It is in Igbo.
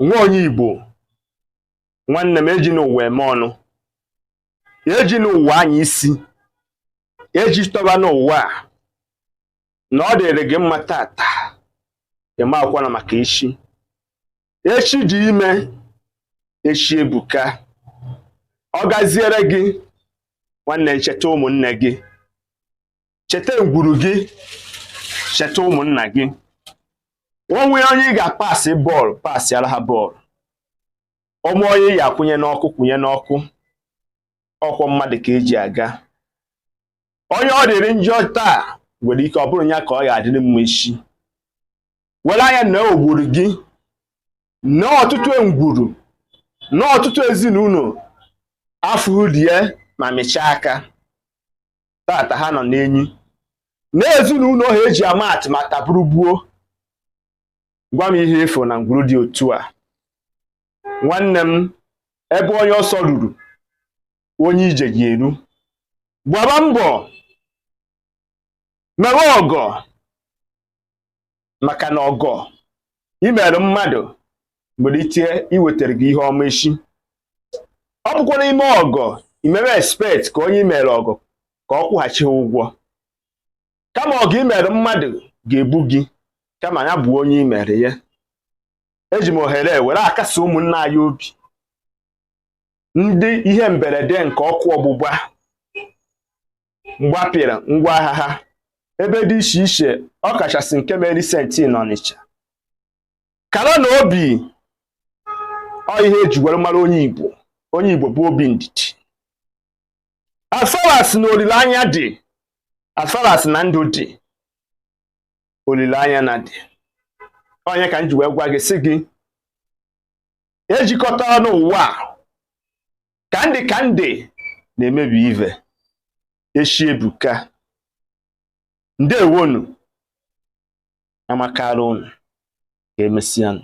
Nwa onye Igbo, nwanne m, eji n'ụwa eme ọnụ, eji n'ụwa anya isi, eji tọba n'ụwa a na ọ dịrị gị mma tata, ịma akwụkwọ na maka echi. Echi dị ime, echi ebuka. Ọ gaziere gị, nwanne. Cheta ụmụnne gị, cheta ngwuru gị, cheta ụmụnna gị. O nwere onye ị ga-apasị bọọlụ, pasịara ha bọọlụ. Ọmụ onye ị ga-akwụnye n'ọkụ, kwụnye n'ọkụ. Ọkwọ mmadụ ka eji aga. Onye ọ dịrị njọ taa nwere ike ọ bụrụ ya ka ọ ga-adịrị mma echi. Were anya na ogburu gị na ọtụtụ ngwuru na ọtụtụ ezinụlọ afụghị rie ma mịchaa aka. Tata ha nọ n'enyi na ezinụlọ ha eji ama atụmata bụrụ gbuo. Gwa m ihe efu na ngwuru dị otu a, nwanne m. Ebe onye ọsọ ruru, onye ije ga-eru. Gbaba mbọ mewe ọgọ, maka na ọgọ imere mmadụ nwere ike iwetara gị ihe ọma echi. Ọ bụkwa n'ime ọgọ imere, expect ka onye imere ọgọ ka ọ kwụghachi ha ụgwọ, kama ọgọ imere mmadụ ga-ebu gị, kama ya bụ onye imere ya. Eji m ohere were akasi ụmụnne anyị obi, ndị ihe mberede nke ọkụ ọgbụgba mgbapịrị ngwa agha ha ebe dị iche iche, ọ kachasị nke mere recent n'Ọnịcha. Kara na obi ọ ihe eji were mara onye Igbo. Onye Igbo bụ obi ndidi. As far as na olileanya dị, as far as na ndụ dị, olileanya na dị. Onye ka m ji wee gwa gị, sị gị ejikọtara n'ụwa a, ka ndị ka ndị na-emebi ive. Echi ebuka. Ndewonu, amakara unu. Ka emesịanụ.